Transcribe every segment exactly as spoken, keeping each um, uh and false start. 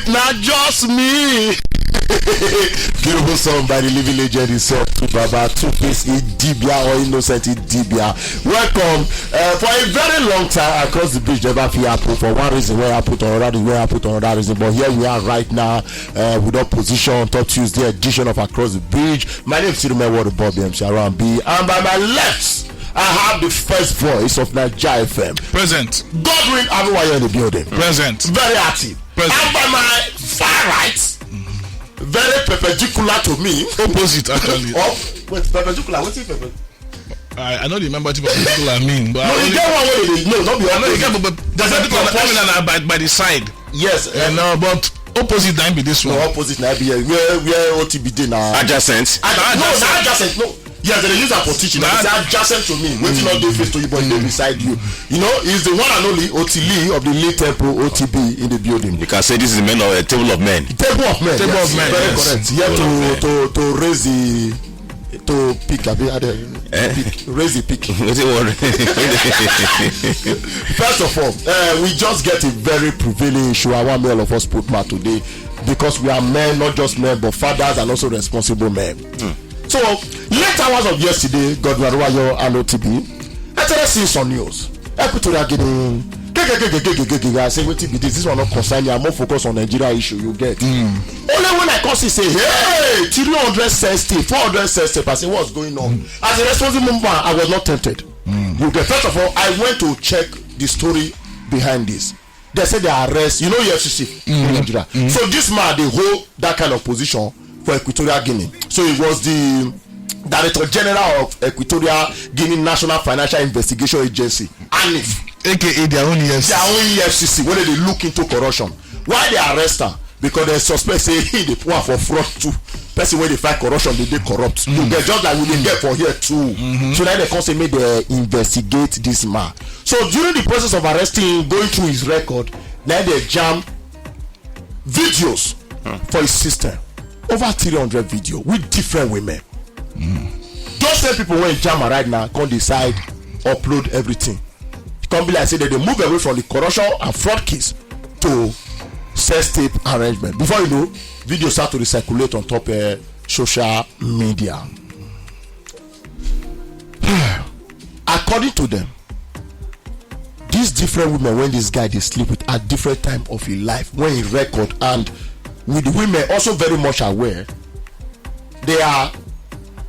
Not just me. Beautiful song by the living legend himself, to Baba Two Face Idibia or Innocent Idibia. Welcome. Uh, for a very long time, Across the Bridge never fit happen for one reason, where I put on another reason, where I put on another reason. But here we are right now uh, with opposition on top Tuesday edition of Across the Bridge. My name is Tirume Ward Bob M C Around B, and by my left, I have the first voice of Niger F M. Present. Godwin Abiwayo in the building. Present. Very active. Present. And by my far right, very perpendicular to me. Opposite, actually. Oh, wait, perpendicular. What is perpendicular? I, I don't remember what perpendicular mean, but no, I you only get one way. No, not be I know you get, but, but there's a perpendicular, I mean, proportion. Uh, by, by the side. Yes, you uh, know, but opposite na be this one. No, opposite na be here. Where where O T B dey now? Adjacent. Ad- Ad- no, not adjacent. No. Yes, they use am for teaching. They say adjacent to me. Wetin not dey face to you, but dey beside you. You know, he's the one and only Oti Lee of the Lee Temple O T B in the building. You can say this is the men of a table of men. Table of men. Table yes, of men. Very yes. Correct. Here to to to raise the to pick, abi, eh? Pick, raise the pick. Wetin worry? First of all, uh, we just get a very prevailing issue. I want all of us put mouth today because we are men, not just men, but fathers and also responsible men. Hmm. So, late hours of yesterday, Godwin Adebayo and O T B, I started seeing some news. Equatorial Guinea. I say, wetin be this? This one not concern me. I'm more focused on Nigeria issue. You get? Mm. Only when I come see say, hey, three hundred sixty, four hundred sixty, I say, what's going on? Mm. As a responsible man, I was not tempted. Mm. You get? First of all, I went to check the story behind this. They said they arrest, you know, E F C C in Nigeria. So this man, they hold that kind of position for Equatorial Guinea. So it was the Director General of Equatorial Guinea National Financial Investigation Agency, ANIF. A K A their own E F C C. Their own E F C C, where they look into corruption. Why they arrest her? Because they suspect say he dey put am for fraud too. Person wey dey fight corruption dey dey corrupt. You get just like we dey get for here too. So now they come say make they investigate this man. So during the process of arresting him, going through his record, now they jam videos for his system. Over three hundred video with different women. Those same people wey jam am right now come decide upload everything. Come be like say they dey move away from the corruption and fraud case to sex tape arrangement. Before you know, video start to dey circulate on top uh, social media. According to them, these different women when this guy dey sleep with at different time of his life, when he record and with women also very much aware, they are,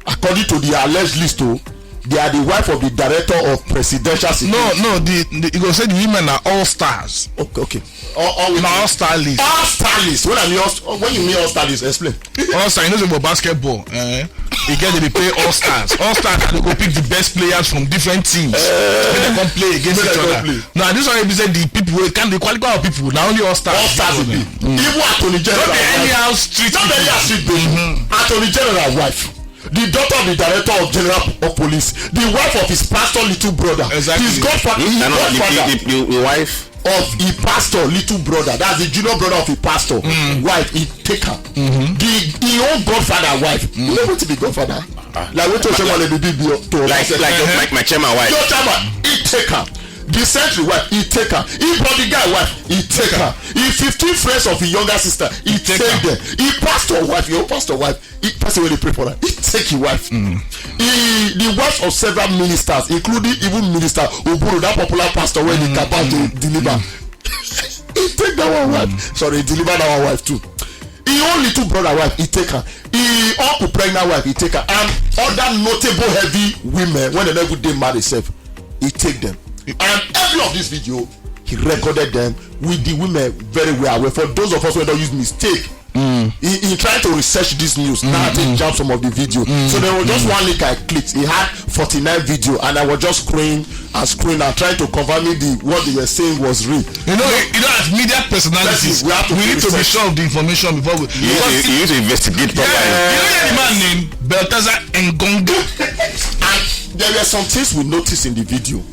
according to the alleged list o, they are the wife of the director of presidential security. No, no, the, the you go say the women are all stars. Okay, okay. All, all with Na all star list. All star list. When I mean all, when you mean all star list, explain. All star, you know say for basketball, eh? You get to be play all stars. All stars, they go pick the best players from different teams. When they come play against Make each dem other. Come play. Now this one be say the people wey can the quality of people. Now only all stars. All stars will be. Even Attorney General. Not be anyhow street. Not be anyhow street baby. Attorney General wife. The daughter of the director of general of police, the wife of his pastor little brother, Exactly. his godfather, his No, no, the, godfather the, the, the wife. of a pastor little brother, that's the junior brother of a pastor wife, he take her. The the own godfather wife, you know what be godfather? Like what to say one be big to Like, like, your, like my chairman wife. Your chairman, he take her. The sentry wife, he take her. He bodyguard wife, he take her. He fifteen friends of his younger sister, he take them. He pastor wife, your pastor wife, he person wey dey pray for her, he take his wife. He the wife of several ministers, including even minister Oburu, that popular pastor wey dey about to deliver. He take that one wife. Sorry, he deliver that one wife too. He own little brother wife, he take her. He uncle pregnant wife, he take her, and other notable heavy women when they never dey marry sef, he take them. And every of this video, he recorded them with the women very well. Well, for those of us who don't use mistake, he, he tried to research this news. Now I take jump some of the video. So there was just one link I clicked. He had forty-nine video, and I was just scrolling and scrolling and trying to confirm if the what they were saying was real. You know, you know, as media personalities, Listen, we have to we do need to be research. Sure of the information before we. You need, to, you need to investigate properly. Yeah, you know the man name Baltazar Engonga. And there were some things we noticed in the video.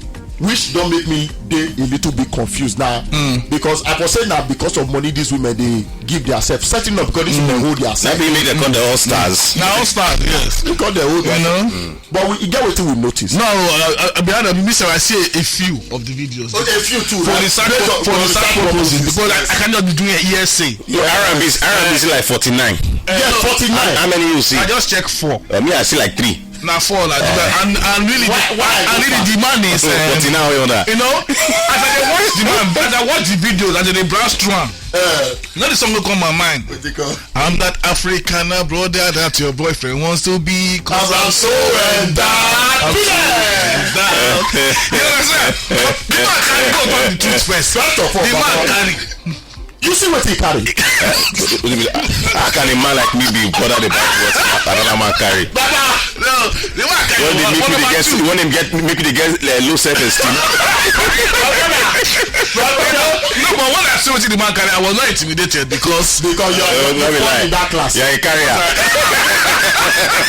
which don make me dey a little bit confused now, because I for say na because of money these women dey give theirself, certain not because these women hold theirself. Maybe make dem call the all stars. Na all stars, yes. Because they hold You theirself. know? But we e get wetin we notice. No, I, I, I, behind the mission, I see a, a few of the videos. Okay, a few too. For the sad, Based on- for the on sad the purposes, purposes. because I, I cannot be doing a hearsay. R and B is R and B is like forty-nine. Yes, forty-nine. How many you see? I just check four. Uh, me, I see like three. Na four, like, and, and really, Why- the, why and really the man is. Um, Forty-nine or that. You know, as I dey watch the man, as I watch the videos, as I dey browse through am, Uh, you know the song wey come my mind. what they call? I'm that African brother that your boyfriend wants to be. Cause I'm so and that. That, you understand? The man carry go talk the truth first. First of all, The man Baba, carry. You see what he carry? How can a man like me be bothered about what another man carry? Baba, no, the man carry. When they One make me number the guest, two. When they get make me the guest uh, low self esteem. No, but when I see what the man carry, I was not intimidated because Because you are Uh, you let me fall lie. in that class. Yeah, a carrier.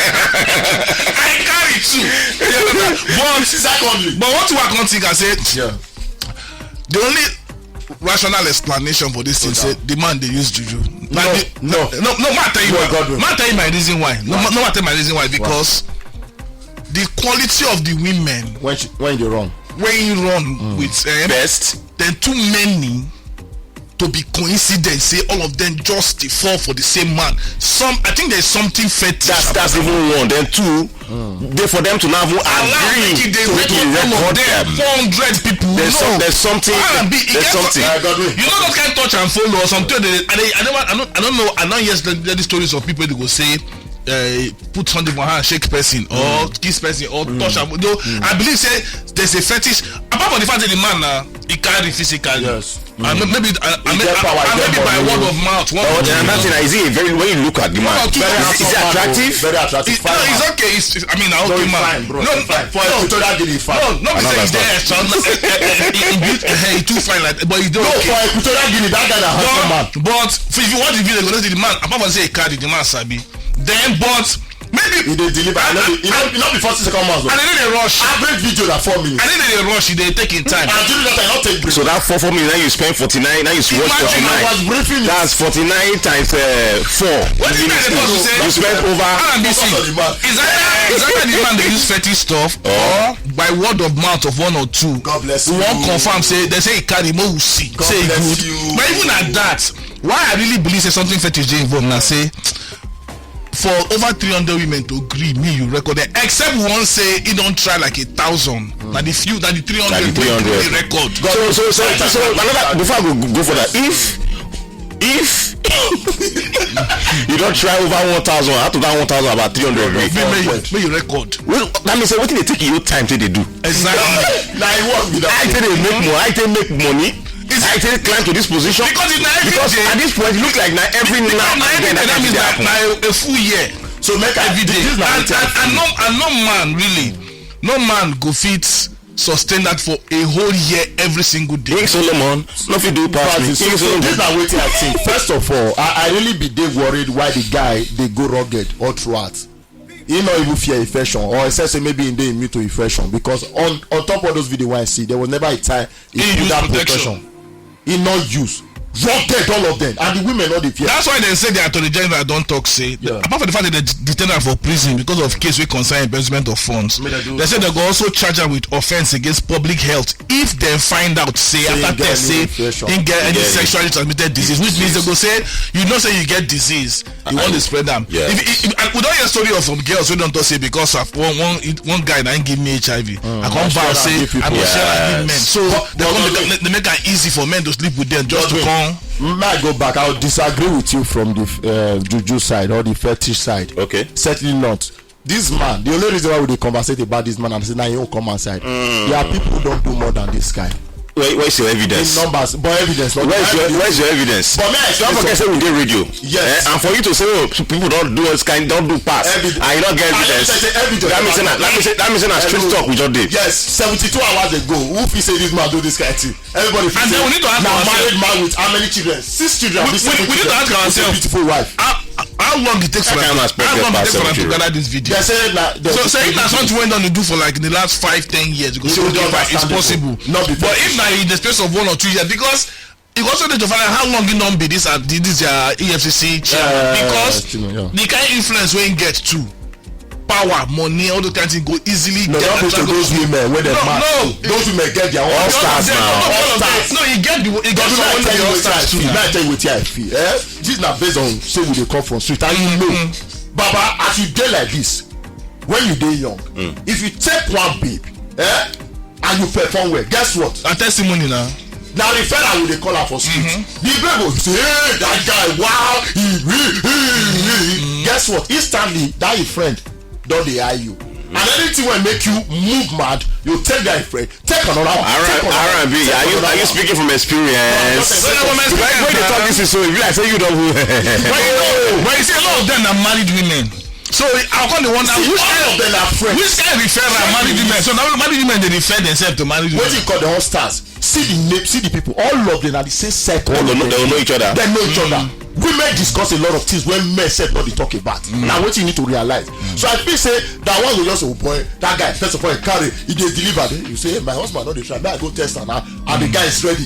I carry two. You understand? But Secondly, but what I can't think I say yeah. the only rational explanation for this thing say the man dey use juju. Like No, the- no. no, no, man tell you No, why. Godwin. Man tell you my reason why. No, no, man tell you my reason why because the quality of the women When she, when they run, when you run with um, Best. Then too many to be coincidence say all of them just dey fall for the same man. Some I think there's something fetish. That's About that's even one. Then two, they for them to now even Allow make agree it dey to make it record all of record them them. Four hundred people. There's No. some, there's something. R and B, e There's get something. Uh, Godwin. You know that kind of touch and follow or something. They, I, dey- I, never, I, don't, I don't know. I don't hear the, the stories of people they go say, uh, put something for hand, shake person, or kiss person, or touch am. Though I believe say there's a fetish. Apart from the fact that the man now he carry physically. Yes. And may- maybe, uh, and He may- get power, and he get maybe by money. Word of mouth. One But or two. another thing is, he very when you look at the man, One or two. is, is he attractive? Very attractive. It's, no, it's okay. It's, I mean, I No, okay, it's man. fine, bro. No, It's fine. for No, Equatorial Guinea is fine. No, no, be say Another it's there. It's not- eh, eh, eh, eh, eh, eh, too fine like, but it's No, okay. For Equatorial Guinea, that guy na handsome man. But, but if you watch the video, you go know the man. Apart from say he carry the man sabi. Then, but maybe He dey deliver. I know the, you know, you know before six second months. and then they rush. Average video na four minutes. And then they rush. They take in time. And during that time, not take break. So that four four minutes, now you spend forty-nine, now you watch Imagine I forty-nine. Was briefing. That's forty-nine times uh, four. You spend over. R and B C. Because of the man. Is that is that the man they use fetish stuff or by word of mouth of one or two? God bless We you. Won't confirm say they say he carry mo we see God say he bless good. You. But even at that, why I really believe say something fetish dey involved na say for over three hundred women to agree me you record it except we wan say he don try like a thousand na the few na the three hundred Na the wey three hundred. dey record. So so so so another before I go go for that, if if you don try over one thousand, out of that one thousand about three hundred. Make make you make you record. Well, that means say wetin dey take you time take dey do. Exactly. Na he work be that. I take dey make money. I take make money. I take climb to this position. Because if na every Because day- at this point, it look like na every now Because na and every then day that that means dey na happen. na a full year. So make I Every day. This na And wetin I and and feel. no and no man really, no man go fit sustain that for a whole year every single day. King Solomon, no fit do pass me. So, King so Solomon. This na wetin I think. First of all, I, I really be dey worried why the guy dey go rugged all throughout. He no even fear infection, or except say maybe he dey immune to infection, because on on top of those video wey I see, there was never a time he He put use that protection. protection. He no use rugged all of them, and the women no dey fear. That's why they say the attorney general don talk say Yeah. apart from the fact that they detain am for prison because of case wey concern embezzlement of funds, Make dem do they say they go also charge am with offence against public health if dem find out say Say after he get test any say infection. he get any Yeah. Sexually transmitted disease, which means they go say you know say you get disease, you wan dey spread am. Yeah. If, if, if, we don hear story of some girls wey don talk say because of one one one guy na him give me H I V, I come I vow share am say give I people. go share am give Yeah. men. So But- they but come Godwin- make, they make am easy for men to sleep with them just to Godwin, come. May I go back? I will disagree with you from the uh, juju side or the fetish side. Okay. Certainly not. This man, the only reason why we dey conversate about this man and say na him own come outside. There are people who don do more than this guy. Where, where's your evidence? In numbers, but evidence not. Where's your Where's your evidence? But may I Don't explain forget say something? We dey radio. Yes. Eh? And for you to say, oh, so people don do all this kind, don do pass. Evidence. And you not get I evidence. just say evidence. That means say na that means say that means say na street Hello. talk we just dey. Yes, seventy-two hours ago, who fit say this man do this kind thing? Everybody fit And say then we need to ask na ourselves. Married man with how many children? Six children. We- With seven we- we need to children. ask With a ourselves. Beautiful wife. How, how How long it takes for am? How long it takes for am to gather this video? They say na so say if na something wey don dey do for like the last five ten years, you go say okay, fine, it's possible. But if na in the space of one or two years, because you go also need to find out how long e don be this uh, this their E F C C chairman, because the kind influence wey im get too, power, money, all those kind things go easily. No, get not be to those women wey dem marry. No, those women get their own stars now. All stars. No, e get the e get some wey be all stars too. Now I tell you wetin I feel. Eh? This na based on say we dey come from street and you know, Baba, as you dey like this, when you dey young, if you take one babe, eh, and you perform well, guess what? Na testimony na. Na referral we dey call am for street. The babe go say, "Hey, that guy, wow, he, he, he, he." Guess what? Instantly, that your friend don dey eye you. And anything wey make you move mad, you take that friend, take another one. Take another one. R and B, take are you another are you one. Speaking from experience? No, I'm not saying. Because when they talk this is so, if you like say you don't. But you know, but you see, a lot of them are married women. So I come dey wonder which kind of them are friends. Which kind of referral married women? So now married women they refer themselves to married women. What you call the all stars? See the name, see the people. All of them are the same set. All of them know each other. They know each other. Women discuss a lot of things when men said not dey talk about. Now what you need to realize. So I feel say that one go just, "Oh boy, that guy, first of all, he carry, he dey deliver." Then you say, "Hey, my husband don dey try. May I go test am now?" And the guy is ready.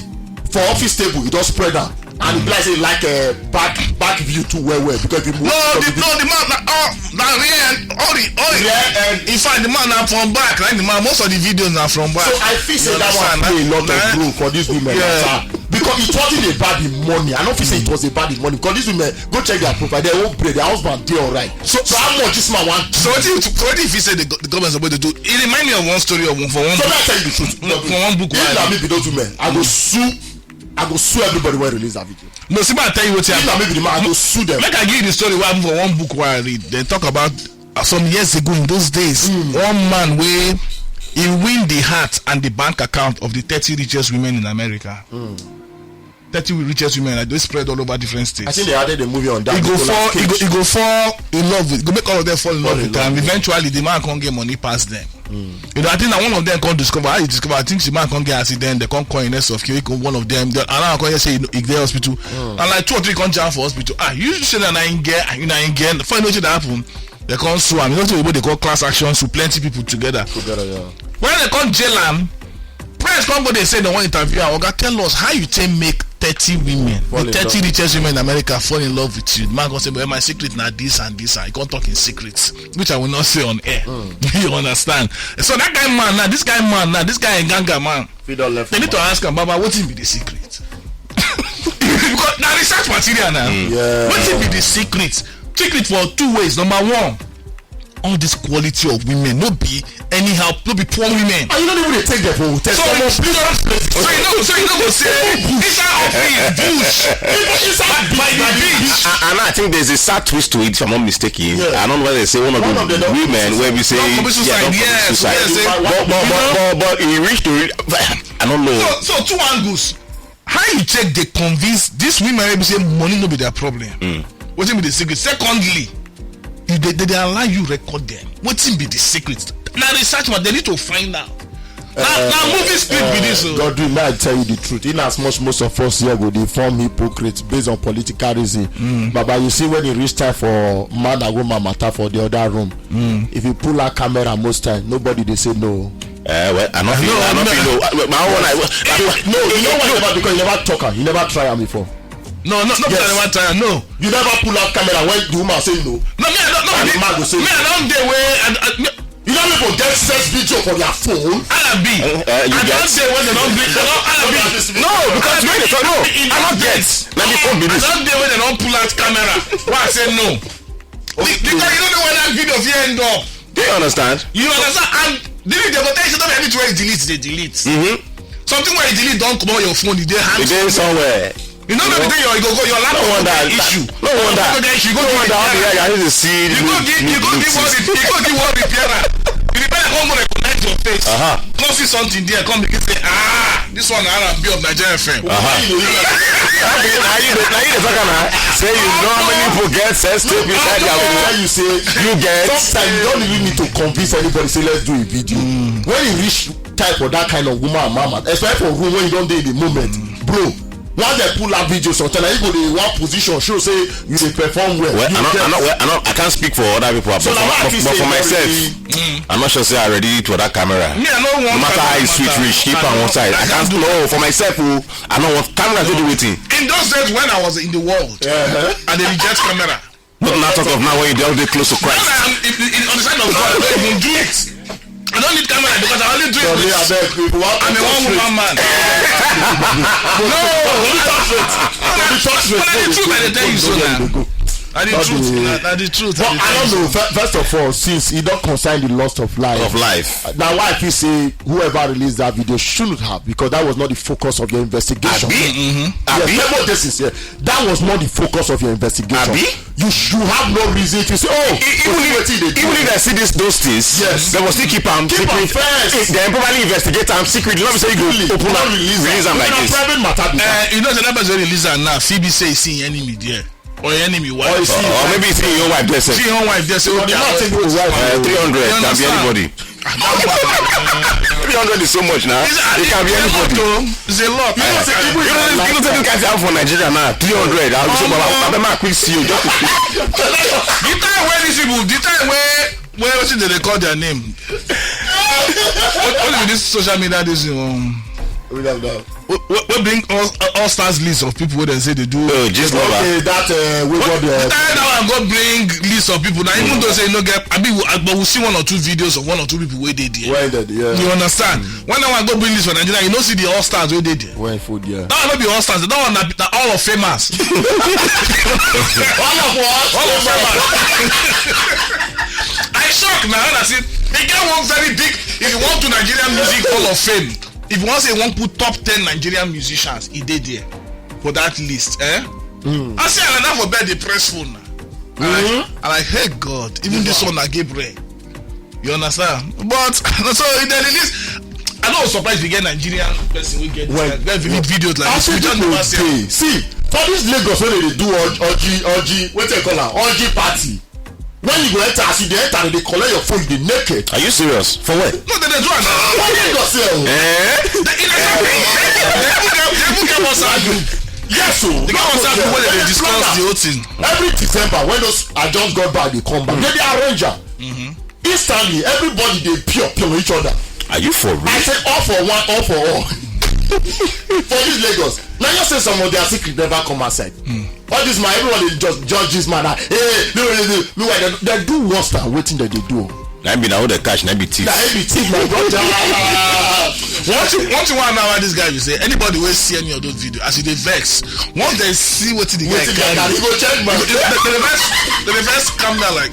For office table, he don spread am. And the guy say like a back back view too well well because if you move. No, the no the man na oh na real oh the oh. Yeah, and in fact the man na from back, right? The man, most of the videos na from back. So I feel say that one play a lot of role for this women matter. Because it wasn't about the money. I don't feel say it was about the money because these women, go check their profile. Their own brain, their husband dey alright. So, so how much this man want? So what do you so what do you feel say the, go- the government suppose to do? It remind me of one story of one for one So book. Let me tell you the truth. For one book, If why? Na me be those women, I go sue. I go sue everybody when release that video. No, see, I tell you what If na happened. Me be the man, I go sue them. Make I give you the story what happened for one book where I read. They talk about uh, some years ago in those days, one man where he win the heart and the bank account of the thirty richest women in America. Thirty richest women, like, they spread all over different states. I think they added a movie on that. He go Nicolas fall, he go, Cage. He go fall in love with, go make all of them fall in Fall love in with love him. With him. Eventually, the man can't get money past them. You know, I think that one of them can't discover. How you discover? I think the man can't get accident. They can't call in next of kill. One of them, the another can't say he dey hospital. And like two or three can't jam for hospital. Ah, you say that na him get, you na him get. Find out what happen. They can't sue him. You know what they call class action. Sue plenty people together. Together, yeah. When they can't jail him, press come go dey say they wan interview am. Oga, tell us how you take make thirty women, the thirty richest women in America fall in love with you. The man go say, "Well, my secret na this and this," and he come talk in secret, which I will not say on air. You understand? So that guy man now, this guy man now, this guy Nganga man, Fit don left they need to ask am, "Baba, wetin be the secret?" Because na research material now. Yeah. Wetin be the secret? Secret for two ways. Number one, all this quality of women no be anyhow, no be poor women. And you don't even dey take them for hotel. So, so you know, so you know go say inside office, bush, inside by the beach. And, and I think there's a sad twist to it, if I'm not mistaken. Yeah. I don't know whether they say one of One the of the women where we say Don't commit suicide, yeah, don't commit yes, suicide. Yes, yes. But, but, but, but, but he reached to it. I don't know. So, so two angles. How you take dey convince these women wey be say money no be their problem? Wetin be the secret? Secondly, you dey dey dey allow you record them. Wetin be the secret? Na research, but they need to find out. Na na movie script be this o. Godwin, may I tell you the truth? In as much most of us here go dey form hypocrites based on political reason. Baba, you see when e reach time for man and woman matter for the other room, if you pull out camera most time, nobody dey say no. Eh, well, I no fit, No, I no no. fit know. Uh, my own, I, I, No, you know why you never, because you never talk am, you never try am before. No, no, no, Yes. I never try. No. You never pull out camera when the woman say no. No, me, I don't, no, And me, the man go say me, I don't dey where, I, I, no. You don't even get sex video for their phone. Arabi. Uh, uh, you I get don't dey when they don't bring, they don't Arabi. No, because when they talk, no, I don't get. Let me phone be I this. Don't dey when they don't pull out camera. Why I say no? Be- Because you don't know where that video fit end up. Do you understand? You understand? And delete, they go tell you say no be everything wey you delete, they delete. Mm-hmm. Something wey you delete don comot your phone, e dey hand. E dey somewhere. You know, no be your, you go go your laptop No wonder. go get issue. No wonder. Laptop go get issue. You go No give wonder how the repair. Guy, I need to see You go give, you go give one repair. You go give one repairer. The repairer come go recognize your face. Uh-huh. Come see something there. Come begin say, ah, this one na R and B of Nigeria F M. Uh-huh. Now you dey, now you dey talk am now. Say you normally forget sex tape inside their phone. Tell you say You get. Sometimes you don't even need to convince anybody. Say let's do a video. When you reach time for that kind of woman and mama, especially for room when you don't dey in the moment, bro. Once dem pull that video, sometimes na you go dey one position show say you dey perform well. Well, You I no, get- I no, well, I no, I can't speak for other people, but So for, na why I but, fit but say for you myself, really- I'm not sure say I ready to that camera. Me, I no want No matter how camera you switch matter. reach, keep I am no- one side. I I can't can't. do No, for myself, oh, I no want camera to do wetin. In those days when I was in the world, Uh-huh. I dey reject camera. Not now talk of now when you dey dey close to When Christ. I am in, in, on the side of God, I don't even do it. I don't need camera because I only do it Sorry, with abeg, we want I'm a one woman man. No, Don't be talk straight. Don't be talk straight. But na the truth I dey tell you so Go, now. go, go. Na the Not truth. the- Na na the truth. But Na the I don't truth. know. Fir- First of all, since e don concern the loss of life, Of life. Now, why I feel say whoever released that video shouldn't have, because that was not the focus of your investigation. Abi? Yes, Abi? Favour, this is here. That was not the focus of your investigation. Abi? You should have no reason to say, oh, E- Even wetin if, dey do? Even if I see this, those things, Yes. They will still keep am Keep am secret. First. If they probably investigate am secretly, not be say you go Secretly, open don't am, release release am am. like Na this. Private matter be that. Eh, you know say that person release am now. Fit be say e see enemy there or enemy wife. Or you see, Or maybe see your wife there sef. See your wife there say But the okay. man take go wife. Uh, three hundred You can be understand? Anybody. Three hundred is so much now. It can be anybody. It's a lot. You know say even You know, you know, say this kind of happen for Nigeria now. Three hundred. I'll be so bad. I'll be mad quick see you. Just to The time when these people, the time when when wetin dey dey call their name? What what be this social media this thing? Um, We don't know. we we bring all all stars list of people wey dem say dey do. Oh, just lover. Okay, that uh, we got The the. time that one go bring list of people na even though say you no get abi we but we see one or two videos of one or two people wey dey there. When the yeah. You understand? When that one go bring list for Nigeria, you no see the all stars wey dey there. When food yeah. That one no be all stars. That one na, na all of famous. All of what? All of famous. I shock na when I see they get one very big. If you want to Nigerian music Hall of Fame, if you want say you want put top ten Nigerian musicians, e dey there for that list. Eh? I say I na for bed dey press phone na. And I, and I hey God, even this one na Gabriel. You understand? But so if they release, I no surprise if you get Nigerian person wey get this Well, kind- get vivid videos like I this. say We just people never see am. dey see for this Lagos wey dey dey do orgy orgy orgy wetin dem call am orgy party. When you go enter, as you dey enter, dem dey collect your phone, you dey naked. Are you serious? For what? No, they dey do am now. What dey Lagos here o? Eh? They, they, they, they even get they even get WhatsApp group. Yes o. They get WhatsApp group where they dey discuss the whole thing. Every December when those I just got back dey come back, they dey arrange am. Instantly, everybody dey pure pure each other. Are you for I real? say all for one, all for all. For this Lagos, na you say some of their secret never come outside. All this man, everyone dey just judge this man. Ah, hey, no, no, no, meanwhile, they, they do worse than wetin dem dey do. Na be na who dey catch, na be thief. Na him be thief, my brother. One thing, one thing, one now this guy be say anybody wey see any of those videos as e dey vex, once they see wetin the guy Wetin guy carry, carry, he go check my. they dey first they dey first calm down like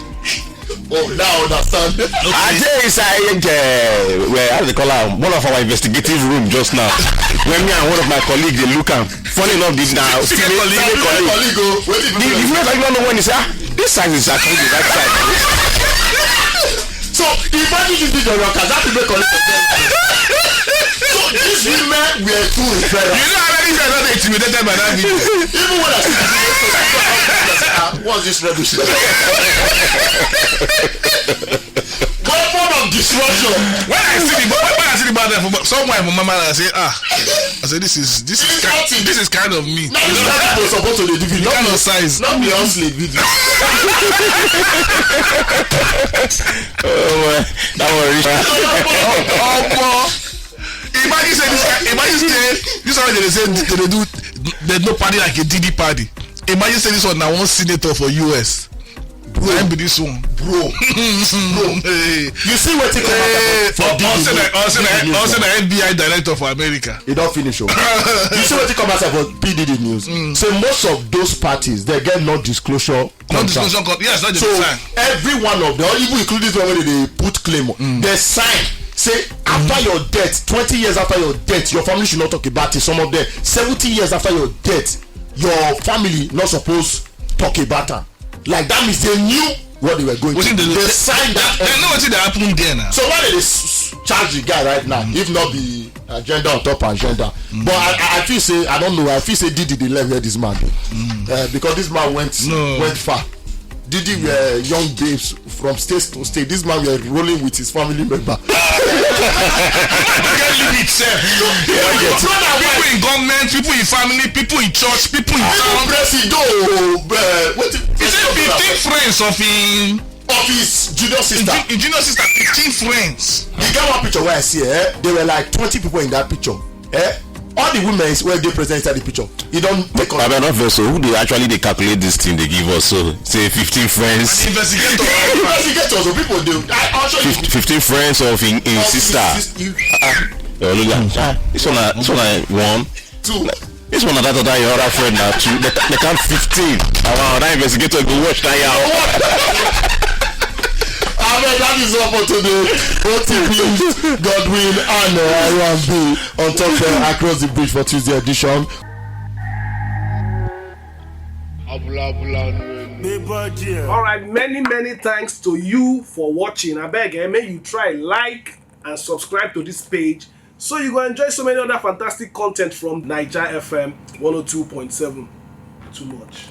Oh, now I understand. Ajay Isai, uh, well, how they call am? One of our investigative room just now. When me and one of my colleagues they look am. Funny enough, this now Female female, colleague. female Female colleague. Colleague o, wetin The, the female colleague don't know when he say, ah, this side is actually the right side. So imagine this video, your Kazafi make collect. So these women were too inferior. You know how many guys don dey intimidated by that video? Even when I see the video, I say, ah, what's this rubbish? Weapon of destruction. When I see the when I see the bad for somewhere for mama, I say ah, I say this is this is kind, this is kind of me. Now this kind of people supposed to dey do video. Kind of size. Not be hustling video. Oh, man. That one reach. Omo. Imagine say this guy, imagine say this one dey say they dey do there's no party like a D D party. Imagine say this one na one senator for U S. Why be this one? Bro, Hey. you see wetin come Hey, out for or- or say na- or say na- or say na F B I director for America. E don finish o. You see wetin come outside for P D D news? Say most of those parties they get non-disclosure No contract. disclosure con- yes, not the So time. every one of them, even including the one wey dey put claim, they sign say after your death, twenty years after your death, your family should not talk about it. Some of them, seventy years after your death, your family not suppose talk about am. Like that means they knew what they were going Wetin to do. dey- They signed that. They know wetin dey happen there now. So why did they s- s- charge the guy right now? If not be agenda on top agenda, but I, I, I feel say I don't know. I feel say Diddy dey left where this man dey uh, because this man went No. went far. Diddy were young babes from state to state. This man were rolling with his family member. Get limit sef. People in government, people in family, people in church, people in town. Presido, uh, wetin? He say fifteen friends of him Of his junior sister. Ju- junior sister, fifteen friends. The guy one picture where I see, eh? They were like twenty people in that picture. Eh? All the women where they present inside the picture. You don't take on. Abeg, not vex o, who dey actually dey calculate this thing they give us? So say fifteen friends. Investigator. Investigators, so people do. I, I'll show you. Fif- fifteen friends of in, in Of sister. his sis- Olula, this one na this one na one. Two. This one na that other your other friend na two. They, they count fifteen. Our other investigator go watch that yah. Amen. That is all for today. Go to please Godwin and uh, Iwan B on top there across the bridge for Tuesday edition. All right, many, many thanks to you for watching. I beg, eh, may you try like and subscribe to this page so you go enjoy so many other fantastic content from Niger F M one oh two point seven. Too much.